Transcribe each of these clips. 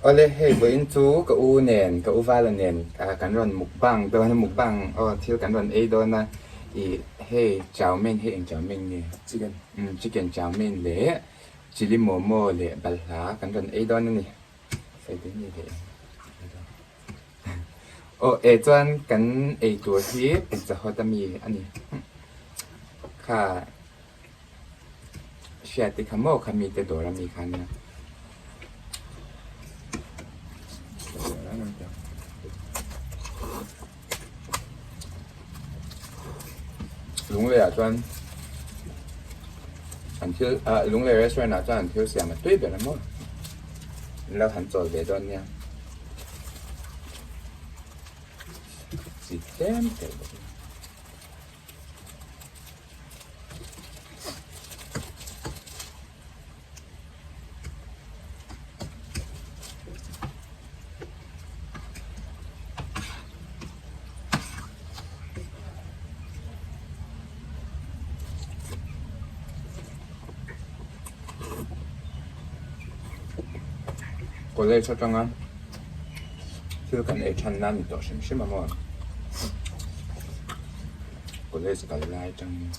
Awle hei vawiin chu ka u nen ka u vala nen kan rawn mukbang dawn a mukbang aw thil kan rawn ei dawn a ih hei chow mein hei eng chow mein nge chicken umm chicken chow mein leh chilli momo leh balhla kan rawn ei dawn a ni sawi daih nge leh aw eh chuan kan ei tur hi pizza hut ami a ni kha. Hriat te kha maw kha mite dawr ami kha ania. Lunglei ah chuan an thil ah Lunglei restaurant ah chuan an thil siam a tui ber a maw an lo han chawl ve dawn nia chi tlem telh bawk ila. College atanga thil kan ei than nan ni tawh hrim hrim a maw. College kal lai atangin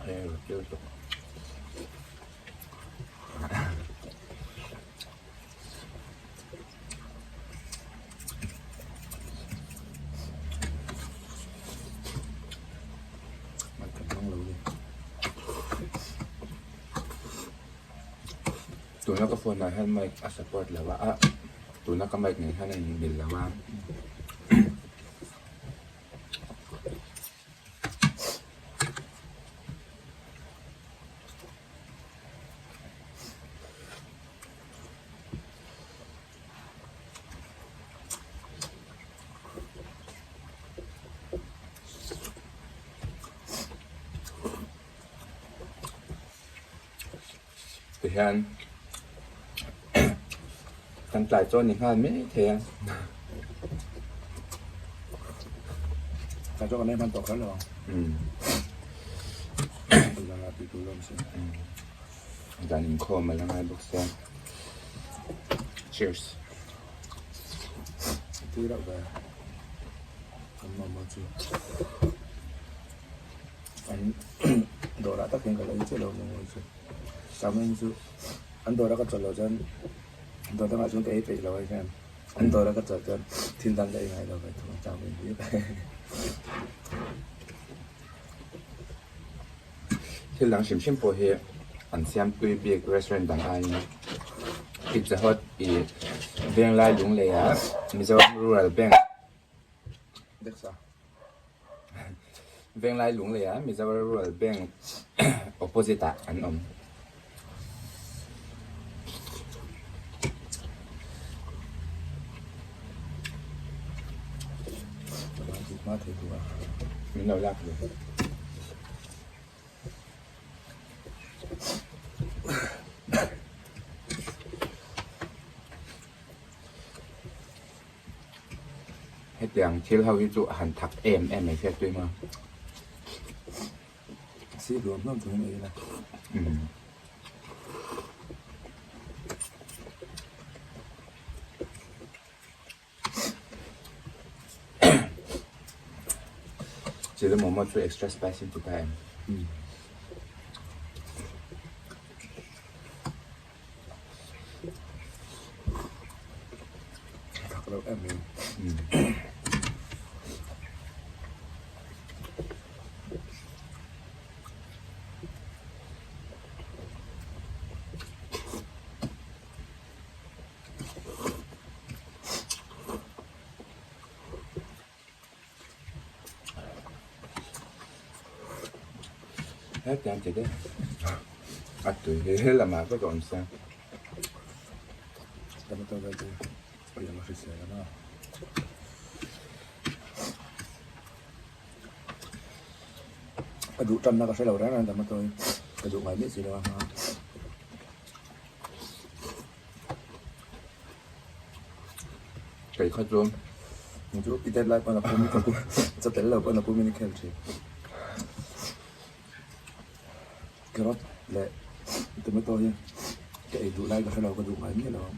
hei thil tawh Tuna ka phone ah hian mic a support lo a, ah tuna ka mic nen hian a in mil lo a. Tihian kan tlai chaw ni nghal mai thei a. Tlai chaw kan ei hman tawh kher lo ang. Dan inkhawm a la ngai bawk sia. Cheers. Tui reuh ve. Kan mamawh chu. An dawrah tak hian ka lo ei chiah lo maw chu. Changin chu an dawra ka chawlh loh chuan dawr dangah chuan ka ei peih lo a hian an dawra ka chawlh chuan thil dang ka ei ngai lo ve thung a changin hi. Thil dang hrim hrim pawh hi an siam tui bik restaurant dang aiin Pizza Hut ih Venglai Lungleiah Mizoram Rural Bank Venglai Lungleiah Mizoram Rural Bank opposite ah an awm. Min lo lak ve. Hetiang thil ho hi chu a han thak em em mai hriat tui maw. Si hluam hluam turin ei ila. Umm. Chili momo chu extra spicy ti ta em. Umm. Thak lo em em. Hetiang ti deuh a tui hi he lamah vek a awm sia. Tomato vel chu a lang a hrisel ang a. Ka duh tanna ka hre lo reng reng tomato hi ka duh ngai miah si lo a. Kei kha chu Chu i tet lai pawn a pum ka pu chaw tel lo pawn a pum in i khel thin. Carrot leh tomato hi ka ei duh lai ka hre lo ka duh ngai miah lo a.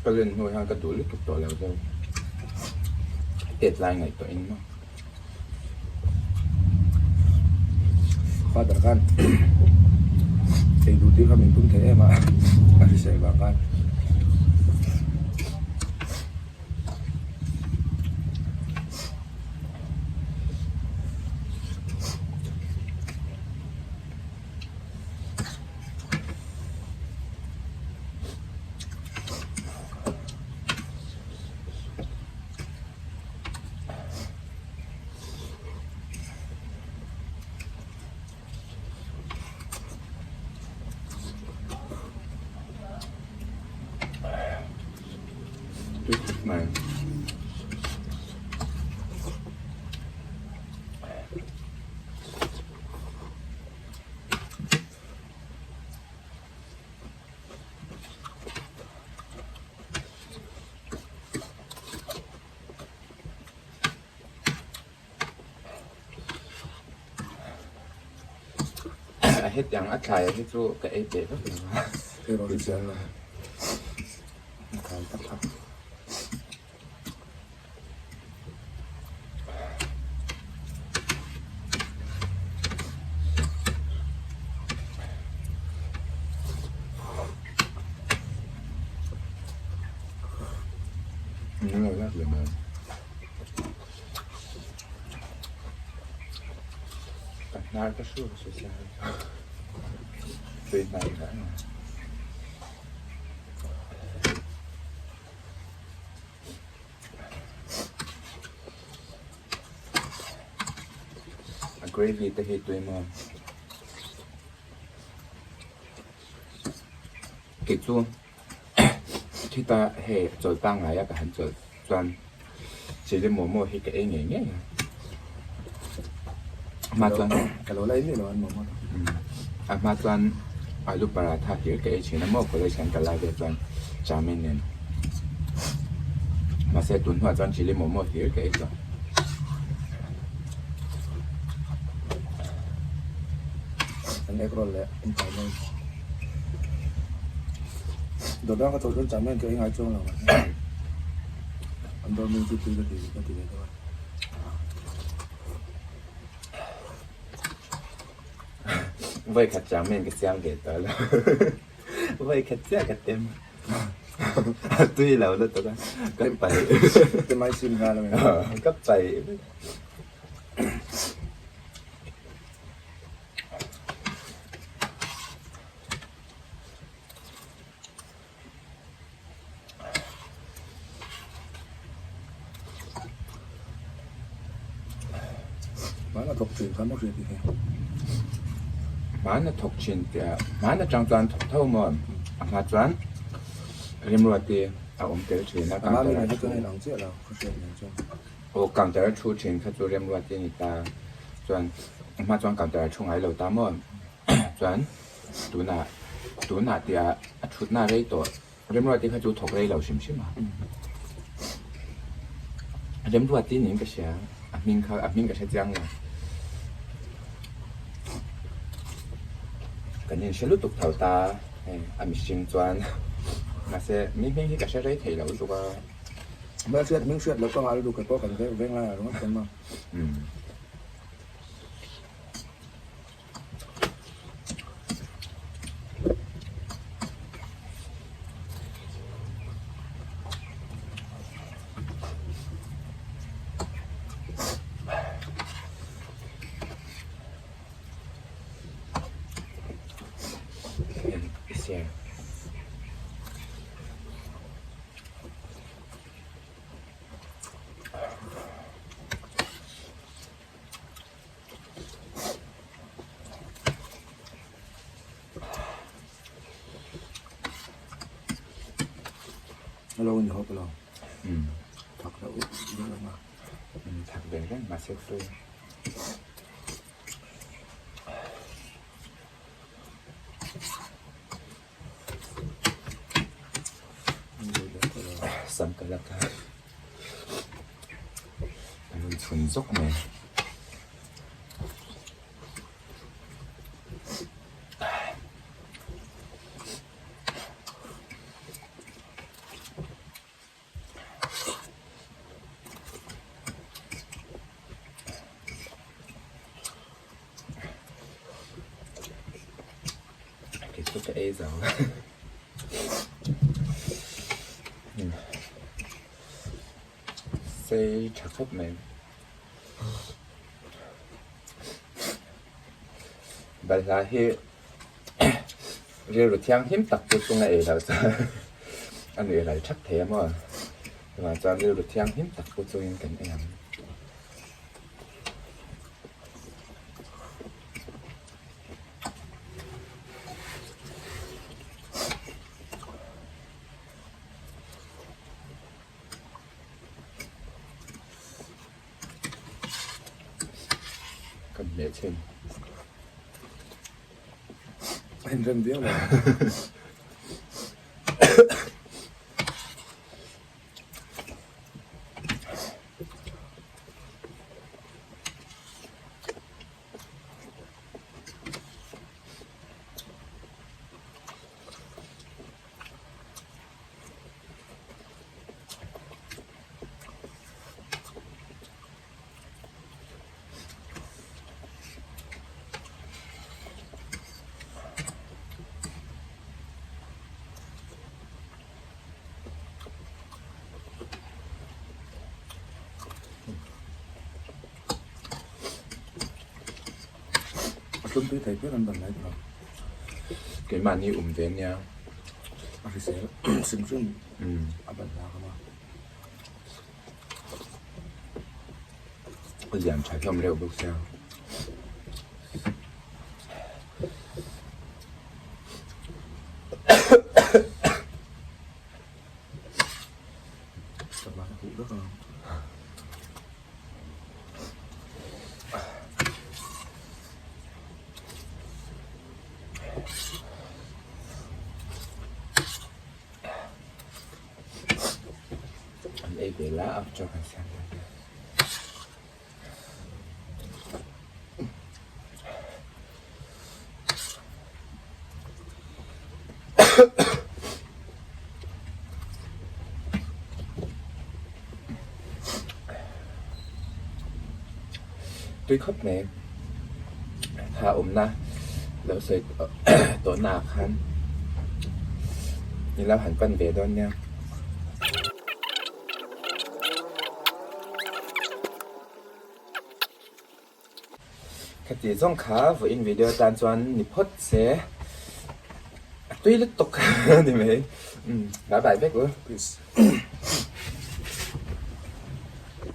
Ka len hnu hian ka duh lutuk tawh lo deuh. Tet lai ngaihtuah in maw. Father khan ei duh tir kha min tum thei em a, a hrisel vang khan. Tui khawp mai. A hetiang a thlai hi chu ka ei peh vek lo a. Hei rawn chian lo. A thlai tak tak. Min lo lak leh mai. Ka hnar ka hru ka hre sia. Tui hnai hnai. A gravy te hi tui maw? Kei chu khita hei chawlh pangngai a ka han chawlh chuan chilli momo hi ka ei ngei ngei a. A hma chuan Ka lo la ei miah lo an momo chu. A hma chuan alu paratha hlir ka ei thin a maw college an kal lai vel chuan chowmein nen. Mahse tun hnuah chuan chilli momo hlir ka ei tawh. An egg roll leh an chowmein. Dawrdan ka chawlh chuan chowmein chu ei ngai chuang lo mahse an dawr hming chu tui ka ti ka ti ve deuh a. Vawi khat chowmein ka siam ve tawh lo. Vawi khat chiah ka tem. A tui lo lutuk a, ka paih. Te mai sim nghal a mi. Ka paih vek. Hmana thawk thin kha maw hriat i hi. Hmana thawk thin tia hman atang chuan thawk tho maw a hma chuan remruati a awm tel thin a counter a thu ang chiah lo ka hriat nen chuan aw counter a thu thin kha chu remruati a ni ta chuan a hma chuan counter a thu ngai lo ta maw chuan tunah tunah tia a thutna rei tawh Remruati kha chu thawk rei lo hrim hrim a. Remruati niin ka hria, a hming kha a hming ka hre chiang lo. Kan inhre lutuk tho ta hei a mihring chuan mahse mi hming hi ka hre rei thei lo lutuk a. Hmelhriat hming hriat loh ka nghah lutuk kei pawh kan veng laiah ringawt chuan maw. Share. A lo in hawp lo. Thak loh deuh ang a. Thak ve reng mahse tui. Sam ka la ka. A rawn chhun zawk mai. chu ka ei zo. Sei tha khawp mai. Balhla hi rilru thianghlim tak chu chunga ei loh chuan a nuih ral thak thei a maw? Chuvang chuan rilru thianghlim tak chu chungin kan ei ang. Kan hmeh chhin. A inrem viau lo. A tlum tui thei pian an ban lai tur a. Keimahni um ve nia. A hrisel hrim hrim a ban lak a ma. A lian tha hlawm reuh bawk sia. An ei ve la a chaw kan siam dawn nia. Tui khawp mai tha awmna lo sawi tawhna ah khan ni lo han pan ve dawn nia. Khati zawng kha vawiin video tan chuan ni phawt se a tui lutuk ni mai. Bye bye vek u. Peace.